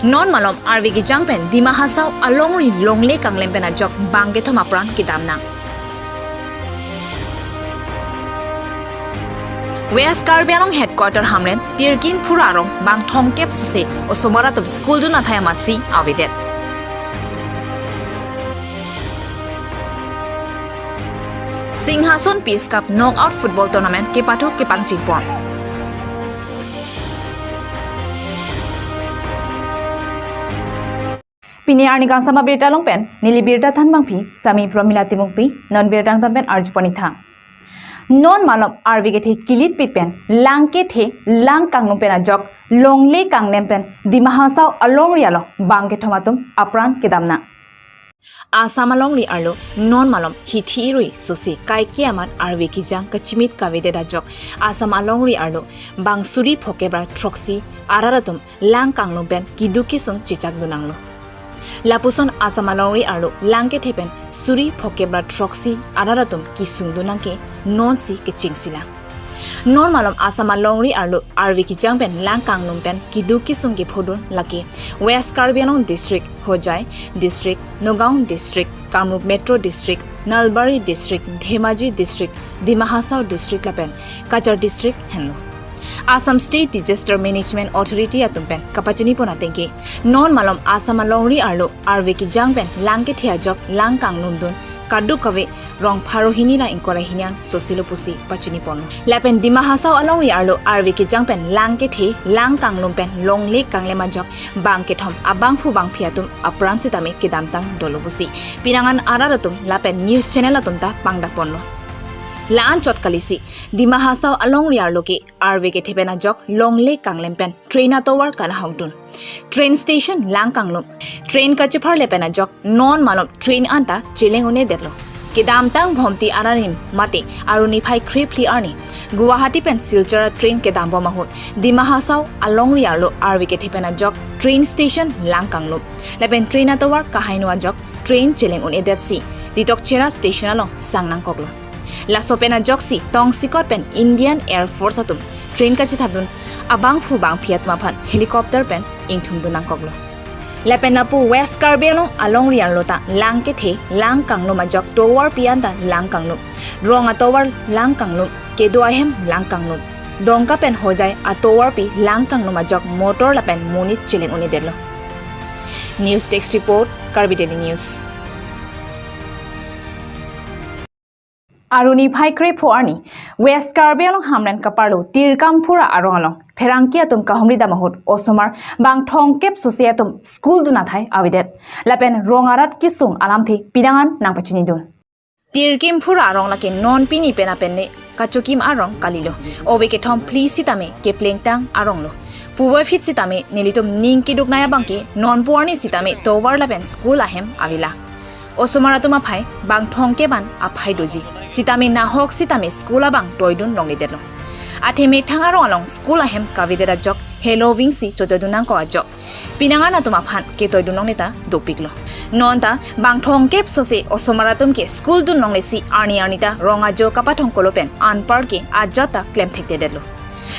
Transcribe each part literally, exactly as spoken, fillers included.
Non malom arve kejang pen Dima Hasao alongri longle kanglem pen ajok bang kethom apran kedam nang. West Karbi Anglong Headquarter Hamren Tirkim Phura arong bang thomkep sose osomar atum school dun athai amatsi avedet. Singhason Peace Cup Knockout Football Tournament kepathu kepangchingpon. Pini arni kangsam abirta along pen neli birta thanbangpi Sami Promila Timungpi, non birta angton pen arjupon itha. Non malom arve kethe kilitpit pen lang kethe lang kanglum pen ajok longle kanglem pen Dima Hasao alongri along bang kethom atum apran kedam nang. Assam alongri arlo non malom hithi irui sose kaike amat arve kejang kachimit kavedet ajok Assam alongri arlo bang suri phokep ra throksi arat atum lang kanglum pen keduk kesung chechak dun nanglo. Lapuson Assam alongri arlo lang kethe pen suri phokep ra throksi arat atum kesung dun nang ke nonsi kechingsi lang. Non malom Assam alongri arlo arve kejang pen lang kanglum pen keduk kesung kephodun lake West Karbi Anglong District, Hojai District, Nagaon District, Kamrup Metro District, Nalbari District, Dhemaji District, Dima Hasao District lapen Cachar District henlo. Assam State Disaster Management Authority atum pen kapachinipon atengke non malom Assam alongri arlo arve kejang pen lang kethe ajok lang kanglum dun kaduk kave rong pharo hini ra ingkoi ra hini an soselo pusi pachiniponlo. Lapen Dima Hasao alongri arlo arve kejang pen lang kethe lang kanglum pen longle kanglem ajok bang kethom abangphu bangphi atum apran sitame kedamtang dolo pusi pinangan arat atum lapen news channel atum ta pangdakponlo. La-an chot kalisi Dima Hasao alongri arlo ke arve kethe pen ajok longle kanglem pen train atovar kanahok dun. Train station lang kanglum. Train kachepharle pen ajok non malom train anta cheleng un-edetlo. Kedamtang Bhomti arni mate arni phai krephli arni Guwahati pen Silchar train kedambom ahut Dima Hasao alongri arlo arve kethe pen ajok train station lang kanglum. Lapen train atovar kahainu ajok train cheleng un-edetsi Ditokchera station along sang nangkoklo. Laso pen ajoksi tongsekot pen Indian Air Force atum train kachethapdun abangphu bangphi atum aphan helicopter pen ingthumdun nangkoklo. Lapen lapu West Karbi Anglong alongri arlo ta lang kethe lang kanglum ajok tovarpi anta lang kanglum, rong atovar lang kanglum, kedo ahem lang kanglum, Dongka pen Hojai atovarpi lang kanglum ajok motor lapen monit cheleng un-edetlo. News Desk Report, Karbi Daily News. Arni phai krepho arni West Karbi Anglong Hamren kaparlo Tirkim Phura arong along pherangke atum kahumri dam ahut osomar bang thomkep sose atum school dun athai avedet. Lapen rong arat kesung alamthe pinangan nangpachinidun. Tirkim Phura arong lake non pini pen apen le kachokim arong kalilo. Ove kethom phli sitame keplengtang aronglo. Puvoiphit sitame nelitum ning keduk nai abangke nonpu arni sitame tovar lapen school ahem avela. Osomar atum aphai bang thomkep an aphai doji. Sitame nahok sitame school abang toidun longledetlo. Athe methang arong along school ahem kavedet ajok helovingsi chotoidun nangkok ajok pinangan atum aphan ketoidun longle ta dopiklo. Nonta bang thomkep sose osomar atum ke school dun longlesi arni arni ta rong ajo kapathongkolo pen anparke ajat ta klemthektedetlo.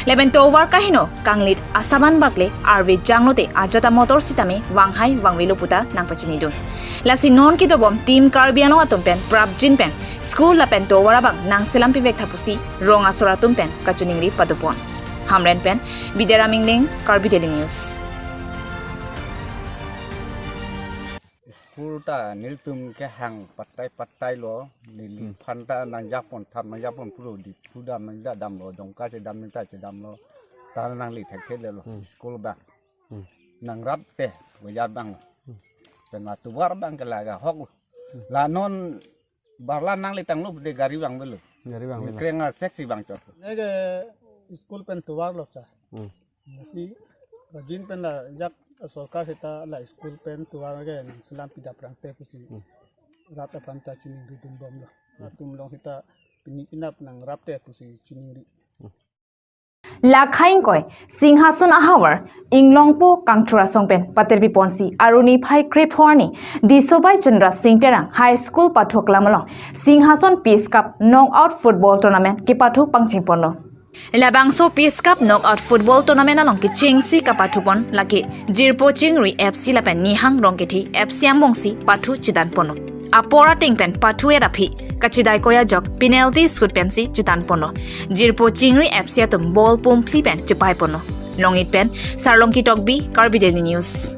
Lapen tovar kaheno kanglit asaban bakle arve janglote ajat amotor sitame vanghai vangvelo puta nangpachinidun. Lasi non kedobom Team Karbi Anglong atum pen prapjin pen school lapen tovar abang nangselam pivek tha pusi rong asor atum pen kachiningri padopon. Hamren pen Bidyara Mingling, Karbi Daily News. School ta nelitum kehang patai patai lo, neli Hmm. phan ta nangjakpon thap nangjakpon pulo, Diphu dam nangja damlo, Dongka chedam nangta chedamlo, ta nangli thektheklelo, Hmm. school abang. Hmm. Nangrap te, bajar abang. Hmm. Pen la tovar abang ke la kahok. Hmm. La non barla nanglitanglo de gari vangvelo. Gari vangvelo. Kreng asek si vangchot. Neke school pen tovarlo sa. Hmm. Lasi rajin pen la jak sorkar seta la school pen tovar ke nangselam pidap rang te pusi. Hmm. Rat aphan ta chiningri dumbomlo. Hmm. Atum along seta pini pinap nangrap te pusi chiningri. Hmm. Lakhai ingkoi, Singhason ahavar, Inglongpo Kangthur asong pen paterpiponsi arni phai krepho arni, Disobai Chandra Singh Terang High School pathoklam along, Singhason Peace Cup Knockout Football Tournament kepathu pangchengponlo. Labangso Peace Cup knockout football tournament along kechengsi kapathupon lake Jirpo Chingri F C lapen Nihang Rongkethi F C angbongsi pathu chedanponlo. Apor ateng pen pathu-et aphi kachedai koi ajok penalty shoot pensi chedanponlo. Jirpo Chingri F C atum ball pumphli pen chepaiponlo. Longit pen Sarlongki Tokbi, Karbi Daily News.